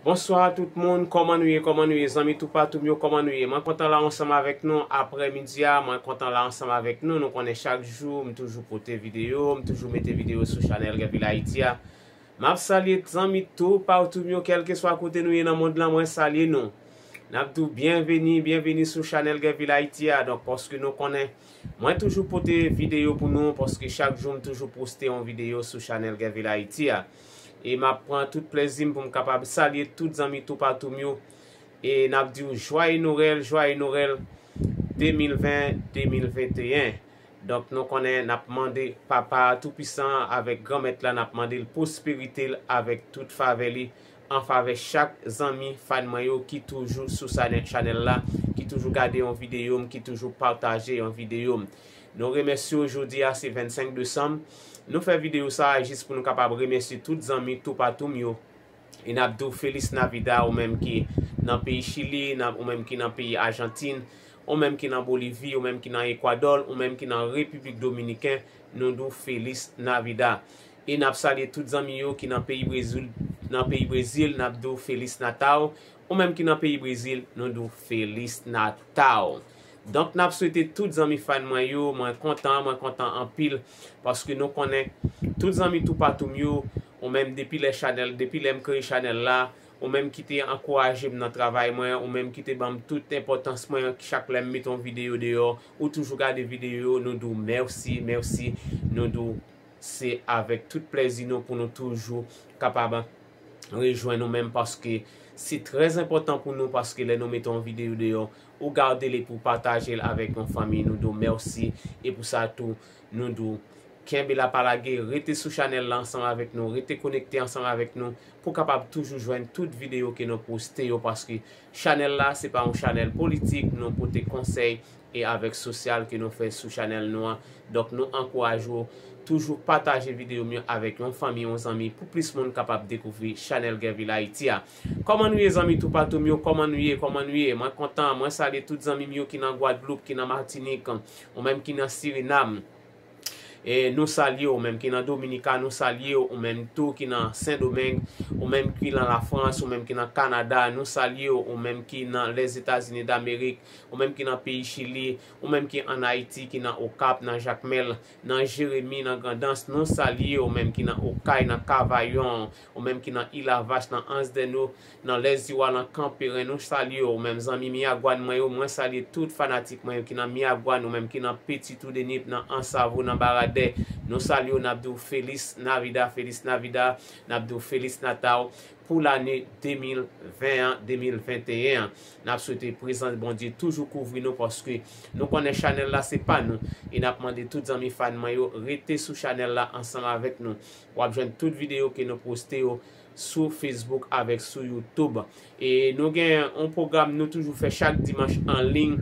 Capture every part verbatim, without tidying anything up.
Bonswa tout moun, kòman nou ye, kòman nou ye, zanmi toupatou m yo, kòman nou ye? Mwen kontan la ansanm avèk nou aprè midi a, mwen kontan la ansanm avèk nou. Nou konnen chak jou, m toujou pote videyo, m toujou mete videyo sou chanèl Gèvil Ayiti a. M ap salye zanmi toupatou m yo, kèlkeswa kote nou ye nan mond lan, mwen salye nou. N ap di w byenveni, byenveni sou chanèl Gèvil Ayiti a. Donk, paske nou konnen, mwen toujou pote videyo pou nou, paske chak jou m toujou poste yon videyo sou chanèl Gèvil Ayiti a. E m ap pran tout plèzi m pou m kapab salye tout zanmi toupatou m yo. E n ap di w jwaye Nwèl, jwaye Nwèl de mil ven, de mil venteyen. Donk, nou konnen n ap mande Papa Toupisan avèk Granmèt la, n ap mande l pwosperite l avèk tout favè li an favè chak zanmi fan mwen yo ki toujou sou chanèl la, ki toujou gade yon videyo m, ki toujou pataje yon videyo m. Nou remèsye w, jodi a se vennsenk desanm. Nou fè videyo sa a jis pou nou kapab remèsye tout zanmi toupatou m yo. E n ap di w Feliz Navidad, ou menm ki nan peyi Chili, n ap, ou menm ki nan peyi Ajantin, ou menm ki nan Bolivi, ou menm ki nan Ekwadò, ou menm ki nan Repiblik Dominiken, nou di w Feliz Navidad. E n ap salye tout zanmi yo ki nan peyi Brezil, nan peyi Brezil, n ap di w Feliz Natal. Ou menm ki nan peyi Brezil, nou di w Feliz Natal. Donk, n ap swete tout zanmi fan mwen yo, mwen kontan, mwen kontan anpil, paske nou konnen tout zanmi toupatou m yo, ou menm depi lè chanèl, depi lè m kreye chanèl la, ou menm ki te ankouraje m nan travay mwen, ou menm ki te ban m tout enpòtans mwen, chak lè m mete yon videyo deyò, ou toujou gade videyo yo, nou di w mèsi, mèsi, nou di w se avèk tout plèzi nou pou nou toujou kapab rejwenn nou menm, paske se trè enpòtan pou nou, paske lè nou mete yon videyo deyò, ou gade li pou pataje l avèk yon fanmi, nou di w mèsi. E pou sa tou, nou di w kenbe la pa lage, rete sou chanèl la ansanm avèk nou, rete konekte ansanm avèk nou pou kapab toujou jwenn tout videyo ke nou poste yo, paske chanèl la se pa yon chanèl politik, nou pote konsèy e avèk sosyal ke nou fè sou chanèl nou an. Donk, nou ankouraje w toujou pataje videyo m yo avèk yon fanmi, yon zanmi, pou plis moun kapab dekouvri chanèl Gèvil Ayiti a. Kòman nou ye, zanmi toupatou m yo? Kòman nou ye? Kòman nou ye? Mwen kontan. Mwen salye tout zanmi m yo ki nan Gwadloup, ki nan Matinik, ou menm ki nan Sirinam. E nou salye w, ou menm ki nan Dominika, nou salye w, ou menm tou ki nan Sendomeng, ou menm ki nan Lafrans, ou menm ki nan Kanada, nou salye w, ou menm ki nan Lèzetazini Damerik, ou menm ki nan peyi Chili, ou menm ki ann Ayiti, ki nan Okap, nan Jakmèl, nan Jeremi, nan Grandans, nou salye w, ou menm ki nan Okay, nan Kavayon, ou menm ki nan Ilavach, nan Anzdeno, nan Lèziwa, nan Kanperen, nou salye w, ou menm zanmi Miyagwàn mwen yo, mwen salye tout fanatik mwen yo ki nan Miyagwàn, ou menm ki nan Petit Trou de Nip, nan Ansavo, nan Baradè, nou salye w, n ap di w Feliz Navidad, Feliz Navidad, n ap di w Feliz Natal pou lane de mil ven an, de mil venteyen an. N ap swete prezans Bondye toujou kouvri nou, paske nou konnen chanèl la se pa nou. E n ap mande tout zanmi fan mwen yo rete sou chanèl la ansanm avèk nou. W ap jwenn tout videyo ke nou poste yo sou Facebook avèk sou YouTube. E nou gen yon pwogram nou toujou fè chak dimanch an liy.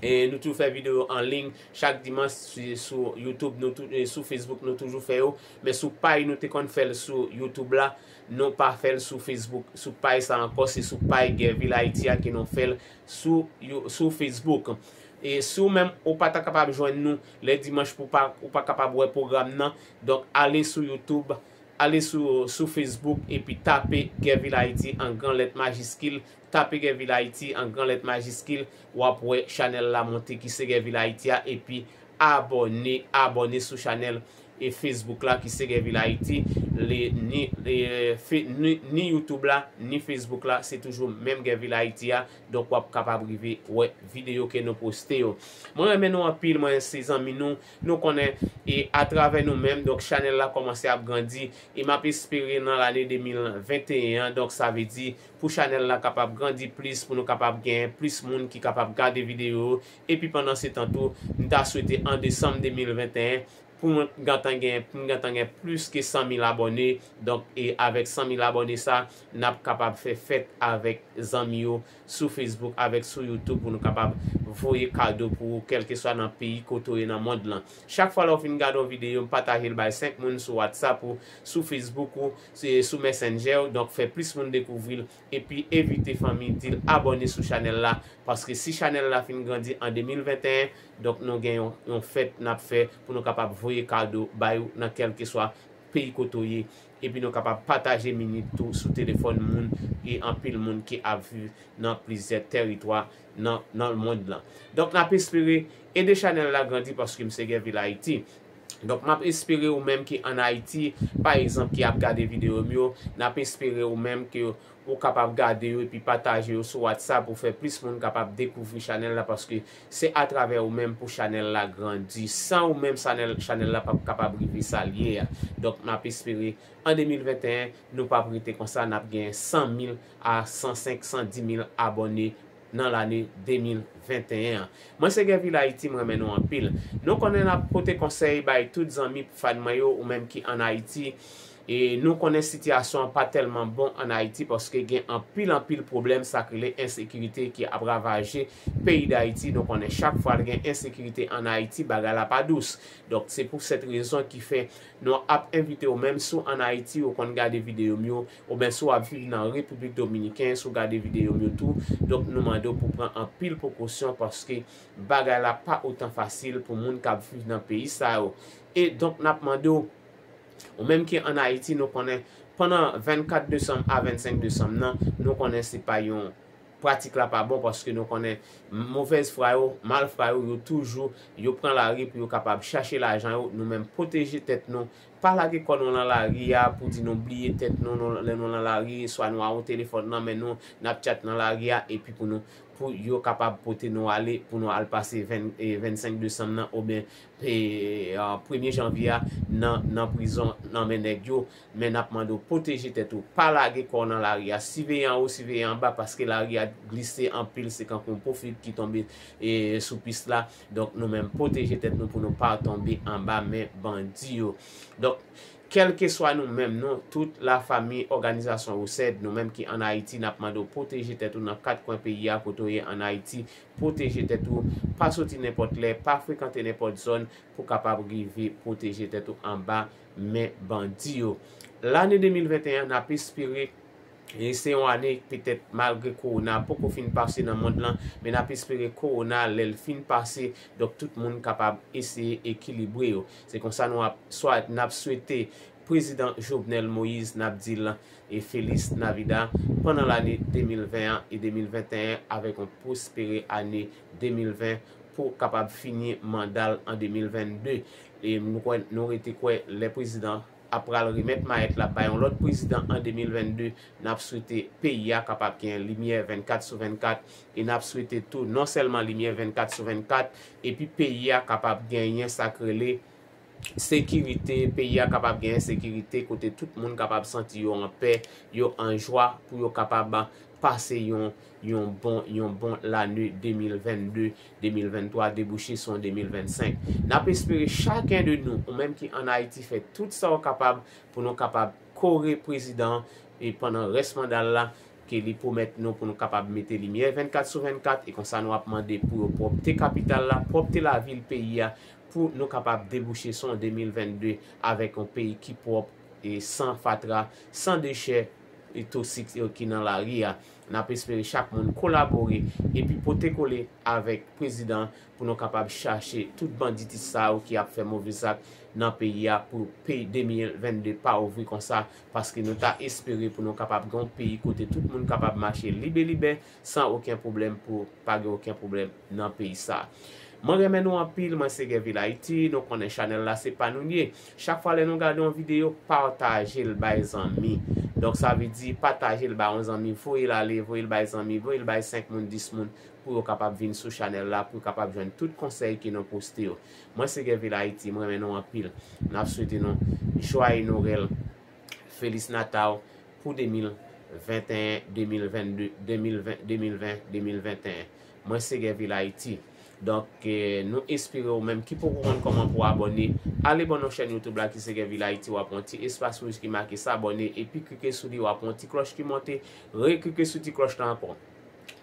E nou toujou fè videyo an liy chak dimanch sou, sou YouTube, nou tou-, e sou Facebook, nou toujou fè yo. Men sou pay nou te konn fè l sou YouTube la, nou pa fè l sou Facebook. Sou pay sa ankò, se sou pay Gèvil Ayiti a ke nou fè l sou, yo, sou Facebook. E si w menm, ou pa ta kapab jwenn nou lè dimanch pou pa, ou pa kapab wè pwogram nan, donk ale sou YouTube, ale sou, sou Facebook epi tape Gèvil Ayiti an gran lèt majiskil, tape Gèvil Ayiti an gran lèt majiskil, w ap wè chanèl la monte ki se Gèvil Ayiti a, epi abòne, abòne sou chanèl e Facebook la ki se Gèvil Ayiti, li, ni, li, fe-, ni, ni YouTube la, ni Facebook la, se toujou menm Gèvil Ayiti a, donk w ap kapab rive wè videyo ke nou poste yo. Mwen renmen nou anpil, mwen se zanmi nou, nou konnen, e atravè nou menm, donk chanèl la kòmanse ap grandi, e m ap espere nan lane de mil venteyen an, donk sa vle di pou chanèl la kapab grandi plis, pou nou kapab gen plis moun ki kapab gade videyo yo, epi pandan se tan tou, m ta swete an desanm de mil venteyen, pou mwen gentan gen, pou m gentan gen plis ke san mil abòne. Donk, e avèk san mil abòne sa, n ap kapab fè fèt avèk zanmi yo sou Facebook, avèk sou YouTube, pou nou kapab voye kado pou ou, kèlkeswa nan peyi kote w ye nan mond lan. Chak fwa lè w fin gade yon videyo, pataje l bay senk moun sou WhatsApp ou, sou Facebook ou, se sou Messenger ou. Donk, fè plis moun dekouvri l, epi envite fanmi, di l abòne sou chanèl la, paske si chanèl la fin grandi an de mil venteyen, donk nou gen yon, yon fèt n ap fè pou nou kapab voye kado bay ou nan kèlkeswa peyi kote w ye epi nou kapab pataje minit tou sou telefòn moun e anpil moun ki ap viv nan plizyè tèritwa nan, nan mond lan. Donk, n ap espere ede chanèl la grandi paske m se Guerville Haïti. Donk, m ap espere ou menm ki ann Ayiti, pa egzanp, ki ap gade videyo m yo, n ap espere ou menm ke ou kapab gade yo epi pataje yo sou WhatsApp pou fè plis moun kapab dekouvri chanèl la, paske se atravè ou menm pou chanèl la grandi. San ou menm, chanèl, chanèl la p ap kapab rive sa l ye a. Donk, m ap espere an de mil venteyen, nou p ap rete konsa, n ap gen san mil a san senk, san di mil abòne nan lane de mil venteyen an. Mwen se Guerville Haïti, m renmen nou anpil. Nou konnen n ap pote konsèy bay tout zanmi fan mwen yo, ou menm ki ann Ayiti. E nou konnen sitiyasyon an pa tèlman bon ann Ayiti paske gen anpil, anpil pwoblèm, sa k rele ensekirite ki ap ravaje peyi Dayiti. Nou konnen chak fwa l gen ensekirite ann Ayiti, bagay la pa dous. Donk, se pou sèt rezon ki fè nou ap envite w menm si w ann Ayiti, ou konn gade videyo m yo, oubyen si w ap viv nan Repiblik Dominiken, si w gade videyo m yo tou. Donk, nou mande w pou pran anpil prekosyon paske bagay la pa otan fasil pou moun k ap viv nan peyi sa yo. E donk, n ap mande w, ou menm ki ann Ayiti, nou konnen pandan vennkat desanm a vennsenk desanm nan, nou konnen se pa yon pratik la pa bon paske nou konnen movèz fwa yo, malfra yo, yo toujou, yo pran lari pou yo kapab chache lajan yo. Nou menm pwoteje tèt nou, pa lage kò nou nan lari a pou di nou bliye tèt nou, nou, lè nou nan lari, swa nou a yon telefòn nan men nou, n ap tchat nan lari a, epi pou nou, pou yo kapab pote nou ale, pou nou al pase ven, e, vennsenk desanm nan, oubyen e, a, premye janvye a nan, nan prizon, nan men nèg yo. Men n ap mande w pwoteje tèt ou. Pa lage kò w nan lari a. Siveye anwo, siveye anba, paske lari a glise anpil, se kankou yon pwofil ki tonbe, e, sou pis la. Donk, nou menm, pwoteje tèt nou pou nou pa tonbe anba men bandi yo. Donk, kèlkeswa nou menm, nou, tout lafanmi, òganizasyon Used, nou menm ki ann Ayiti, n ap mande w pwoteje tèt ou nan kat kwen peyi a, kote w ye ann Ayiti, pwoteje tèt ou, pa soti nenpòt lè, pa frekante nenpòt zòn pou kapab rive pwoteje tèt ou anba men bandi yo. Lane de mil venteyen an, n ap espere, e se yon ane, petèt, malgre kowona poko fin pase nan mond lan, men n ap espere kowona, lè l fin pase, donk tout moun kapab eseye ekilibre yo. Se konsa nou ap, swa n ap swete Prezidan Jovenel Moïse, n ap di l e Feliz Navidad pandan lane de mil ven an e de mil venteyen avèk yon pwospere ane de mil ven pou kapab fini manda l an de mil vennde. E nou kwè, nou rete kwè lè prezidan ap pral remèt mayèt la bay yon lòt prezidan an de mil vennde, n ap swete peyi a kapab gen limyè vennkat sou vennkat e n ap swete tou non sèlman limyè vennkat sou vennkat epi peyi a kapab genyen sa k rele sekirite, peyi a kapab genyen sekirite kote tout moun kapab santi yo anpè, yo an jwa pou yo kapab pase yon, yon bon, yon bon lane de mil vennde, de mil venntwa, debouche sou yon de mil vennsenk. N ap espere chaken de nou, ou menm ki ann Ayiti, fè tout sa w kapab pou nou kapab kore prezidan e pandan rès manda l la, ke li pwomèt nou pou nou kapab mete limyè vennkat sou vennkat, e konsa nou ap mande pou yo pwòpte kapital la, pwòpte lavil peyi a, pou nou kapab debouche sou yon de mil vennde avèk yon peyi ki pwòp e san fatra, san dechè e toksik yo ki nan lari a. N ap espere chak moun kolabore epi pote kole avèk prezidan pou nou kapab chache tout banditis sa yo ki ap fè move zak nan peyi a pou peyi de mil vennde pa ouvri konsa, paske nou ta espere pou nou kapab gen yon peyi kote tout moun kapab mache libe libe san okenn pwoblèm pou pa gen okenn pwoblèm nan peyi sa. Mwen renmen nou anpil, mwen se Guerville Haïti, nou konnen chanèl la se pa nou l ye. Chak fwa lè nou gade yon videyo, pataje l bay zanmi. Donk sa vle di pataje l bay yon zanmi, voye l ale, voye l bay zanmi, voye l bay senk moun, dis moun pou yo kapab vin sou chanèl la, pou yo kapab jwenn tout konsèy ke nou poste yo. Mwen se Guerville Haïti, mwen renmen nou anpil. N ap swete nou Joyeux Noël, Feliz Natal pou de mil venteyen, de mil vennde, de mil ven, de mil ven, de mil venteyen. Mwen se Guerville Haïti. Donk, eh, nou espere ou menm ki poko konn kòman pou abòne, ale bò nan chèn YouTube la ki se Guerville Haïti, w ap wè yon ti espas wouj ki make s'abonner, epi klike sou li, w ap wè yon ti klòch ki monte, reklike sou ti klòch la ankò.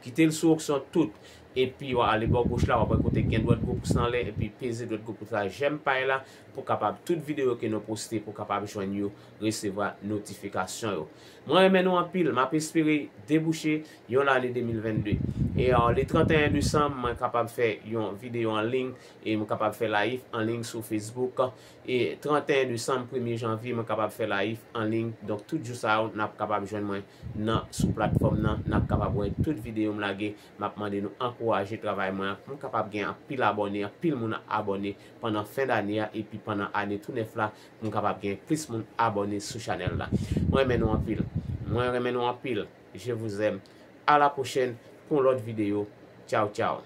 Kite l sou opsyon tout. Epi w ale bò goch la, w ap wè kote gen dwèt gwo pous nan lè, epi peze dwèt gwo pous la, jèm pay la, pou kapab tout videyo ke nou poste, pou kapab jwenn yo, resevwa notifikasyon yo. Mwen renmen nou anpil, m ap espere debouche yon lane de mil vennde. E euh, le trannteyen desanm, mwen kapab fè yon videyo an liy, e mwen kapab fè live an liy sou Facebook. E trannteyen desanm, premye janvye, mwen kapab fè live an liy. Donk, tout jou sa yo, n ap kapab jwenn mwen nan sou platfòm nan, n ap kapab wè tout videyo m lage. M ap mande nou ankouraje travay mwen an pou m kapab gen anpil abòne, anpil moun abòne pandan fen dane a, epi pandan ane tou nèf la, pou m kapab gen plis moun abòne sou chanèl la. Mwen renmen nou anpil. Mwen renmen nou anpil. Je vous aime. À la prochaine pou yon lòt videyo. Tchaw, tchaw.